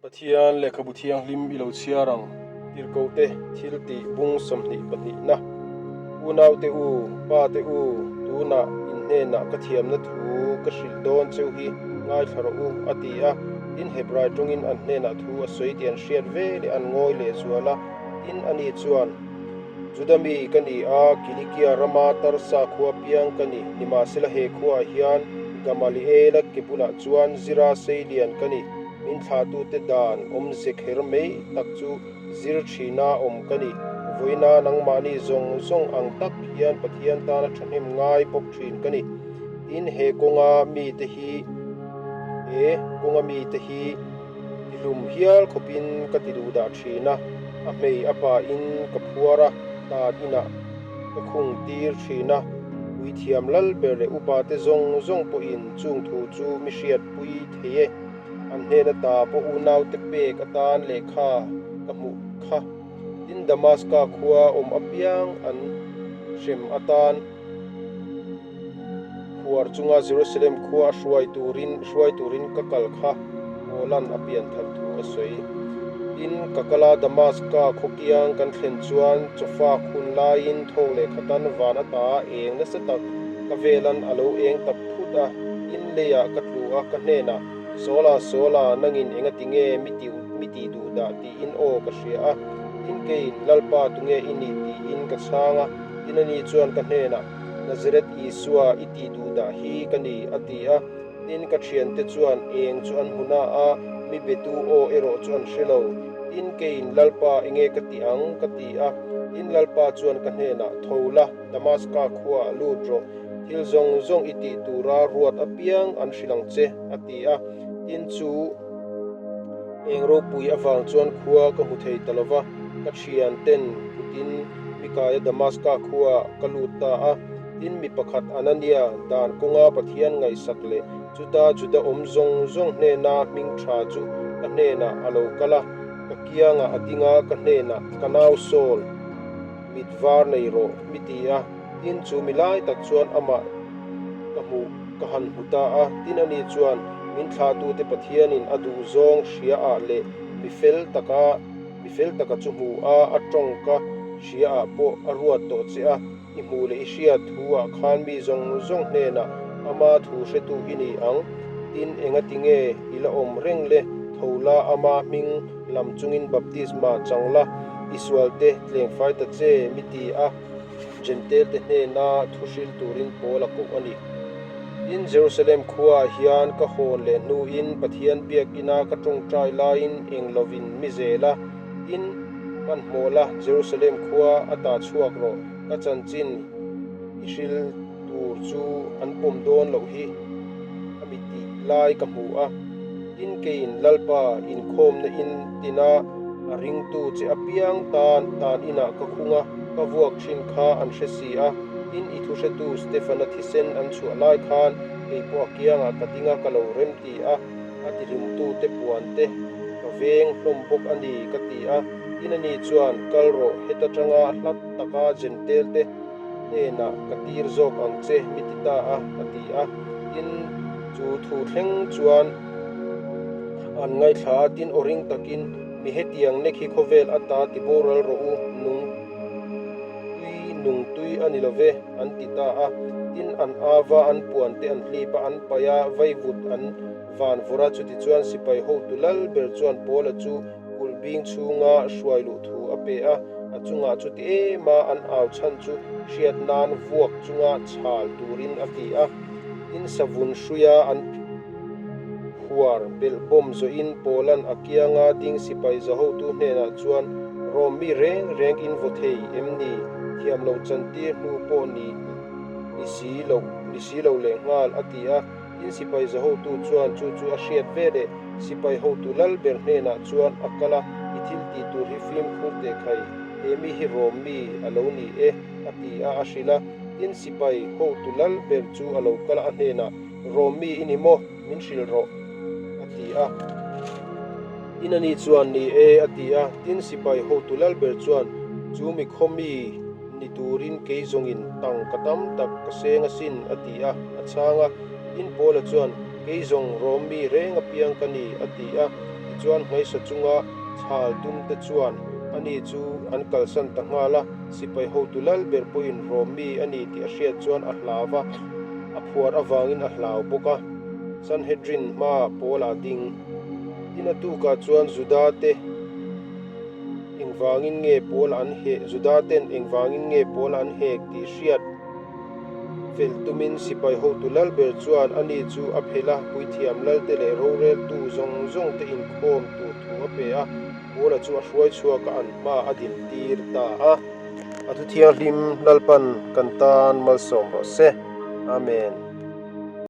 Pathian lehkhabu thianghlim i lo chhiar ang. Tirhkohte thiltih bung 22 na. Unaute u, pate u, tunah in hnenah ka thiamna thu ka hrilh dawn cheu hi ngaithla rawh u, a ti a. Tin, Hebrai tawngin an hnenah thu a sawi tih an hriat ve leh an ngawi lehzual a. Tin, ani chuan, Juda mi ka ni a, Kilikia rama Tarsa khua piang ka ni. Nimahsela he khuaah hian Gamaliela ke bulah chuan zira seilian ka ni. Min thlahtute dan awmze kher mai tak chu zir thina awm ka ni. Vawiina nangmahni zawng zawng ang tak hian Pathian tana thahnem ngai bawk thin ka ni. Tin, he kawnga mite hi he kawnga mite hi tihlum hial khawpin ka ti duh dah thin a, a hmei a pain ka phuar a, tan inah ka khung tir thin a, puithiam lal ber leh upate zawng zawng pawhin chung thu chu mi hriatpui thei e. An hnen ata pawh unaute pek atan lehkha ka hmuh kha. Tin, Damaska khua awm apiang an hrem atan phuar chunga Jerusalem khua a hruai turin hruai turin ka kal kha Paula'n a pian thar thu a sawi. Tin, ka kal a, Damaska khaw kiang kan thlen chuan chawfak hun laiin thawk leh khatan van ata eng nasa tak ka velan a lo eng ta phut a, in leiah ka tlu a, ka hnenah, Sawla, Sawla, nangin engati nge mi ti mi tih duh dah? tiin aw ka hria a. Tin, keiin, Lalpa, tunge i nih? tiin ka chhang a. Tin, ani chuan ka hnenah, Nazareth Isua i tih duh dah hi ka ni, a ti a. Tin, ka thiante chuan eng chu an hmu na a, mi betu aw erawh chu an hre lo. Tin, keiin, Lalpa, enge ka ti ang? ka ti a. Tin, Lalpa chuan ka hnenah, Tho la, Damaska khuaah lut rawh. Thil zawng zawng i tih tura ruat apiang an hrilh ang che, a ti a. Tin chu eng ropui avang chuan khua ka hmu thei ta lo va, ka thian ten kutin Mikaia Damaska khuaah ka lut ta a. Tin mi pakhat Anania dan kawnga Pathian ngaihsak leh chuta Juda awm zawng zawng hnena hming tha chu ka hnenah a lo kal a, ka kiangah a ding a, ka hnenah, Ka nau Saul, mit var nei rawh, mi ti a. Tin, chu mi lai tak chuan amah ka hmuh ka han hmu ta a. Tin, ani chuan min thlahtute Pathianin a duh zawng hria ah leh mi fel taka mi fel taka chu hmu a, a tawng ka hria ah pawh a ruat tawh che a. I hmuh leh i hriat thu ah khan mi zawng zawng hnenah ama thu hretu i ni ang. Tin, engati nge i la awm reng le? Tho la, ama hming lam chungin baptisma chang la, i sualte tlengfai ta che, mi ti a. Jentail-te hnena thu hril turin Paul a koh a ni. Tin, Jerusalem khuaah hian ka hawn leh hnuin Pathian biakina ka tawngtai laiin eng lovin mi zel a, tin, hmanhmawh la, Jerusalem khua a ta chhuak rawh, ka chanchin i hril tur chu an pawm dawn loh hi a mi tih lai ka hmu a. Tin, keiin Lalpa inkhawmna in tina a ringtu che apiang tan tan inah ka khung a, ka vuak thin kha an hre si a. Tin, i thuhretu Stefana thisen an chhuah lai khan kei pawh a kiangah ka ding a, ka lo rem ti a, a tihlumtute puan te ka veng hlawm bawk a ni, ka ti a. Tin, ani chuan, Kal rawh, heta tanga hlat taka Jentail te hnenah ka tir zawk ang che, mi ti ta a, a ti a. Tin, chu thu thleng chuan an ngaithla a, tin aw ring takin, Mi hetiang nek hi khawvel ata ti boral rawh u, nung tui nung tui a ni lo ve, an ti ta a. Tin, an ava, an puan te an hlip a, an paih a, vaivut an van vawrh a, chutichuan sipai hotu lal ber chuan Paula chu kulh bing chhunga hruai luh thu a pe a, a chungah chuti em a an au chhan chu hriat nan vuak chunga chhal turin a ti a. Tin, savun hruia an huar belh bawm zawhin Paula'n a kianga ding sipai zahotu hnenah chuan, Rom mi reng reng in vaw thei em ni? Thiam lo chantir hnu pawh ni ni si lo ni si lo leh nghal, a ti a. Tin, sipai zahotu chuan chu chu a hriat ve leh sipai hotu lal ber hnenah chuan a kal a, I thil tih tur hi fimkhur teh khai, he mi hi Rom mi a lo ni e, a ti a, a hrilh a. Tin, sipai hotu lal ber chu a lo kal a, a hnenah, Rom mi i ni maw? Min hrilh rawh, a ti a. Tin, ani chuan, Ni e, a ti a. Tin, sipai hotu lal ber chuan, Chu mi khaw mi ni turin kei zawngin tangka tam tak ka seng asin, a ti a, a chhang a. Tin, Paula chuan, Kei zawng Rom mi reng apiang ka ni, a ti a. Tichuan hmaisa chunga chhal tumte chuan ani chu an kalsan ta nghal a, sipai hotu lal ber pawhin Rom mi a ni tih a hriat chuan a hlau va, a phuar avangin a hlau bawk a. Sanhedrin hmaah Paul a ding. Tin a tukah chuan Juda te engvangin nge Paul an heh Juda ten engvangin nge Paul an hek tih hriat fel tumin sipai hotu lal ber chuan ani chu a phelh a, puithiam lalte leh roreltu zawng zawng te inkhawm tur thu a pe a, Paula chu a hruai chhuak a an hma a din tir ta a. A thu thianghlim Lalpan kan tan malsawm rawh se. Amen.